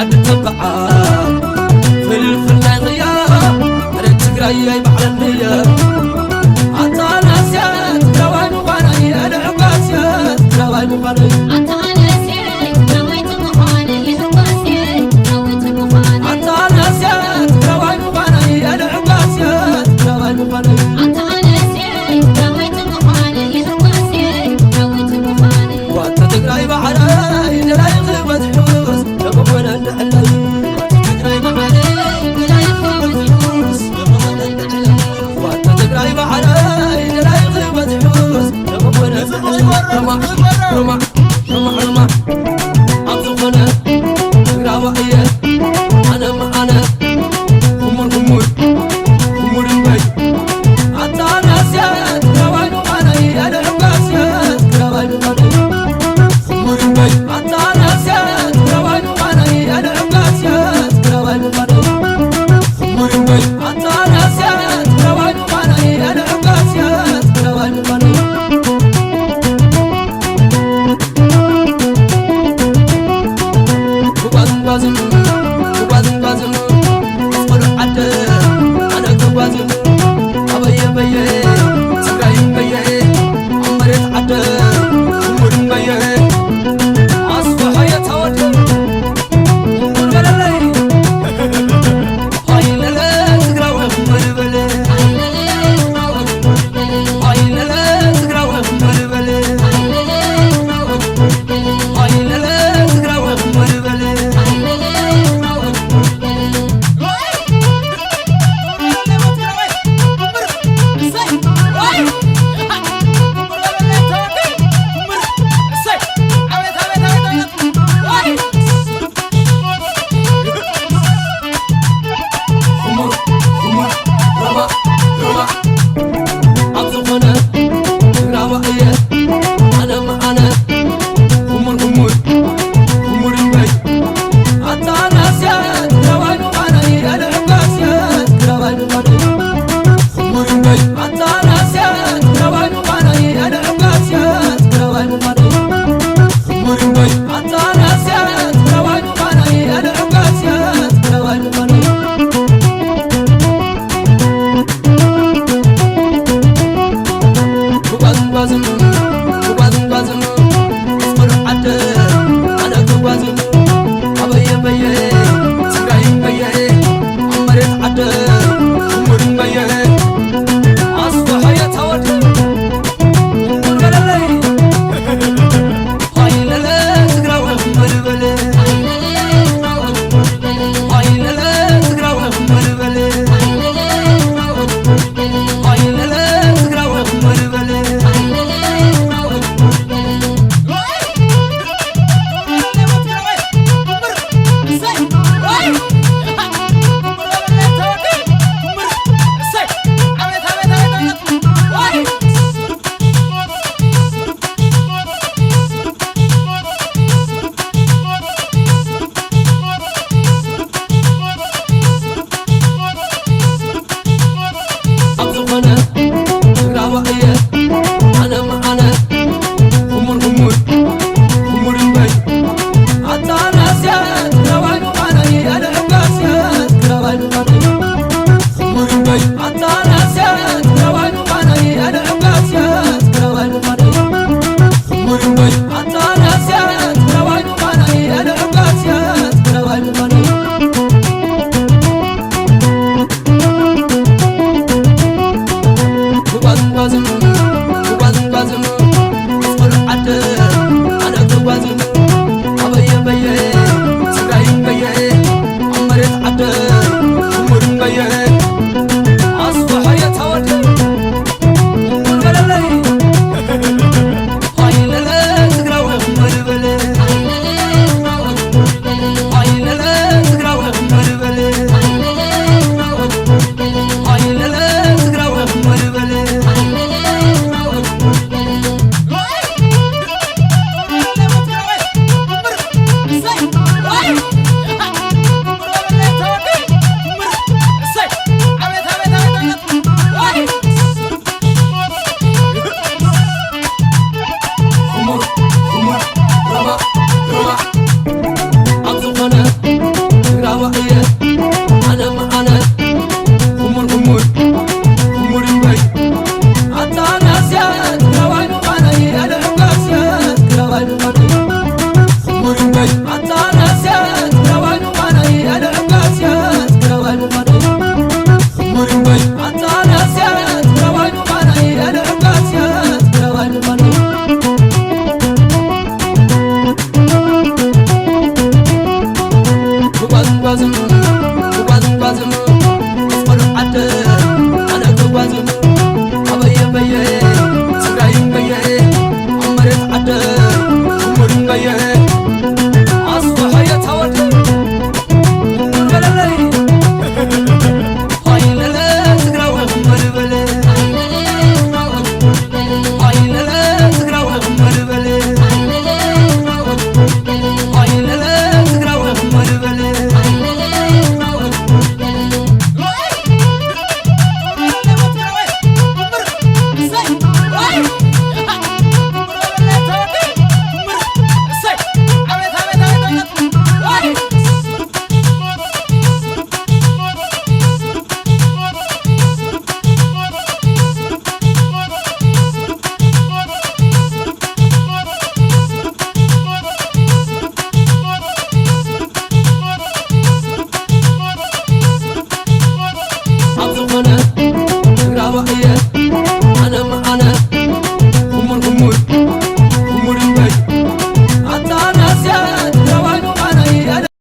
ዓዲ ተባዓ ፍልፍል ናይ ኽያ ኣረ ትግራይ ኣይባዕለንየ ኣታ ናስያ ትግራዋይ ምዃነይ ኣልዕባስየ ትግራዋይ ምዃነይ ኣታ ናስያ ትግራዋይ ምዃነይ ኣልዕባስየ ትግራዋይ ምዃነይ ኣታ ናስያ ትግራዋይ ምዃነይ ኣልዕባስየ ትግራዋይ ምዃነይ ኣታ ናስያ ትግራዋይ ምዃነይ ኣልዕባስየ ትግራዋይ ምዃነይ ዋታ ትግራይ ባዕለይ ደላይ ክበዝሑስ ለመኾነ እንድዕለይ ዋታ ትግራይ ባዕለይ ደላይ ክበዝሑስ ለመኾነ እንድዕለይ ሮማ ሮማ ሮማ ሮማ ኣብ ዝኾነ ትግራዋ እየ ኣነ መኣነ ኩሙር ኩሙር ኩሙር እምበይ ኣታ ናስያ ትግራዋይ ምዃነይ ኣነ ዕባስያ ትግራዋይ ምዃነይ ኩሙር እምበይ ኣታ ናስያ ትግራዋይ ምዃነይ ኣነ ዕባስያ ትግራዋይ ምዃነይ ኩሙር እምበይ ኣታ ናስያ ትግራዋይ ምዃነይ ኣነ ዕባስያ ትግራዋይ ምዃነይ ክጓዝን ጓዝን ክጓዝን ጓዝን ቆልዑ ዓደ ኣነ ክጓዝን ኣበየ በየ ትግራይ በየ ኣብ መሬት ዓደ ክሙር በየ ኣስፋሓየ ታወድ ገለለይ ኣብ ዝኾነ ትግራዋ እየ ኣነ መኣነ ኩሙር ኩሙር ኩሙር እምበይ ኣታ ናስያ ትግራዋይ ምዃነይ ኣነ ዕባስያ ትግራዋይ ምዃነይ ኩሙር እምበይ ኣታ ናስያ ትግራዋይ ምዃነይ ኣነ ዕባስያ ትግራዋይ ምዃነይ ኩሙር እምበይ ኣታ ናስያ ትግራዋይ ምዃነይ ኣነ ዕባስያ ትግራዋይ ምዃነይ ክጓዝን ጓዝን ክጓዝን ጓዝን ኣስመራ ዓደ ኣነ ክጓዝን ኣበየ በየ ትግራይ በየ ኣብ መሬት ዓደ ክሙር በየ ኣስፋሓየ ታወድ ገለለይ ኣብ ዝኾነ ትግራዋ እየ ኣነ መኣነ ኩሙር ኩሙር ኩሙር እምበይ ኣታ ናስያ ትግራዋይ ምዃነይ ኣነ ዕባስያ ትግራዋይ ምዃነይ ኩሙር እምበይ ኣታ ናስያ ትግራዋይ ምዃነይ ኣነ ዕባስያ ትግራዋይ ምዃነይ ኩሙር እምበይ ኣታ ናስያ ትግራዋይ ምዃነይ ኣነ ዕባስያ ትግራዋይ ምዃነይ ክጓዝን ጓዝን ክጓዝን ጓዝን ኣስመራ ዓደ ኣነ ክጓዝን ኣበየ በየ ትግራይ በየ ኣብ መሬት ዓደ ክሙር በየ ኣስፋሓየ ታወድ ገለለይ በዛ